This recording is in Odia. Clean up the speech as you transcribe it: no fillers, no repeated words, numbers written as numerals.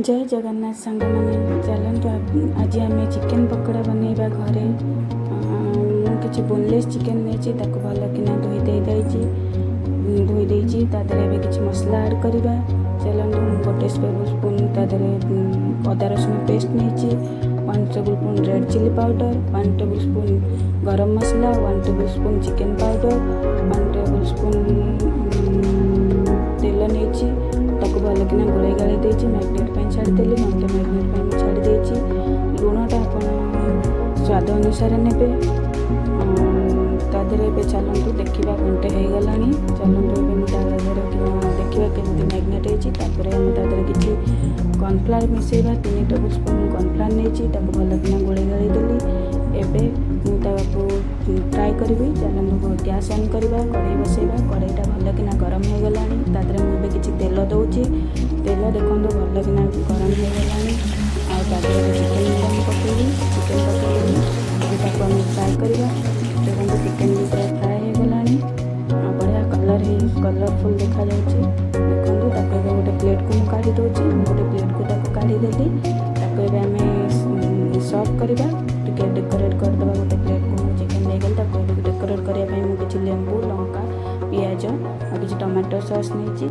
ଜୟ ଜଗନ୍ନାଥ ସାଙ୍ଗମାନେ, ଚାଲନ୍ତୁ ଆଜି ଆମେ ଚିକେନ୍ ପକୋଡ଼ା ବନେଇବା ଘରେ। ମୁଁ କିଛି ବୋନଲେସ୍ ଚିକେନ୍ ନେଇଛି, ତାକୁ ଭଲକିନା ଧୋଇ ଦେଇଛି। ତା ଦେହରେ ଏବେ କିଛି ମସଲା ଆଡ଼୍ କରିବା। ଚାଲନ୍ତୁ, ମୁଁ 1 ଟେବୁଲ୍ ସ୍ପୁନ୍ ତା ଦେହରେ ଅଦା ରସୁଣ ପେଷ୍ଟ ନେଇଛି, 1 table spoon red chilli powder, 1 table spoon ଗରମ ମସଲା, 1 table spoon chicken powder, 1 table spoon ତେଲ ନେଇଛି। ତାକୁ ଭଲକିନା ଗୋଳେଇ ଗାଳେଇ ଦେଇଛି। ମ୍ୟାରିନେଟ୍ ପାଇଁ ଛାଡ଼ିଦେଲି। ଘଣ୍ଟେ ମ୍ୟାରିନେଟ୍ ପାଇଁ ମୁଁ ଛାଡ଼ି ଦେଇଛି। ଲୁଣଟା ଆପଣ ସ୍ୱାଦ ଅନୁସାରେ ନେବେ। ତା ଦେହରେ ଏବେ ଚାଲନ୍ତୁ ଦେଖିବା, ଘଣ୍ଟେ ହେଇଗଲାଣି। ଚାଲନ୍ତୁ, ଏବେ ମୁଁ ତା ଦେହରେ ଦେଖିବା କେମିତି ମ୍ୟାରିନେଟ୍ ହେଇଛି। ତାପରେ ଆମେ ତା ଦେହରେ କିଛି କର୍ଣ୍ଣଫ୍ଲାୱାର ମିଶାଇବା। 3 ଟେବୁଲ୍ ସ୍ପୁନ୍ କର୍ଣ୍ଣଫ୍ଲାୱାର ନେଇଛି, ତାକୁ ଭଲକିନା ଗୋଳେଇ ଗାଳେଇ ଦେଲି। ଏବେ ମୁଁ ତାକୁ ଫ୍ରାଏ କରିବି। ଚାଲନ୍ତୁ, ଗ୍ୟାସ୍ ଅନ୍ କରିବା, କଢ଼େଇ ବସେଇବା। କଢ଼େଇଟା ଭଲକିନା ଗରମ ହେଇଗଲାଣି। ତା ଦେହରେ ମୁଁ ଏବେ କିଛି ତେଲ ଦେଉଛି। ତେଲ ଦେଖନ୍ତୁ, ଭଲକିନା ଗରମ ହେଇଗଲାଣି। ଆଉ ତା ଦେହରେ ଚିକେନ୍ ଗୁଡ଼ା ମୁଁ ପକାଇବି। ଚିକେନ୍ ପକାଇଦେଲି। ଏବେ ତାକୁ ଆମେ ଫ୍ରାଏ କରିବା। ଦେଖନ୍ତୁ, ଚିକେନ୍ ବି ପୁରା ଫ୍ରାଏ ହେଇଗଲାଣି ଆଉ ବଢ଼ିଆ କଲର୍ ହେଇ କଲର୍ଫୁଲ୍ ଦେଖାଯାଉଛି। ଦେଖନ୍ତୁ, ତାକୁ ଏବେ ଗୋଟେ ପ୍ଲେଟ୍କୁ ମୁଁ କାଢ଼ି ଦେଉଛି। ମୁଁ ଗୋଟେ ପ୍ଲେଟ୍କୁ ତାକୁ କାଢ଼ିଦେଲି। ତାକୁ ଏବେ ଆମେ ସର୍ଭ କରିବା, ଟିକେ ଡେକୋରେଟ୍ କରିଦେବା। ଗୋଟେ ପ୍ଲେଟ୍କୁ ମୁଁ ଚିକେନ୍ ନେଇଗଲି। ତାକୁ ଏବେ ଡେକୋରେଟ୍ କରିବା ପାଇଁ ମୁଁ କିଛି ଲେମ୍ବୁ, ଲଙ୍କା, ପିଆଜ ଆଉ କିଛି ଟମାଟୋ ସସ୍ ନେଇଛି।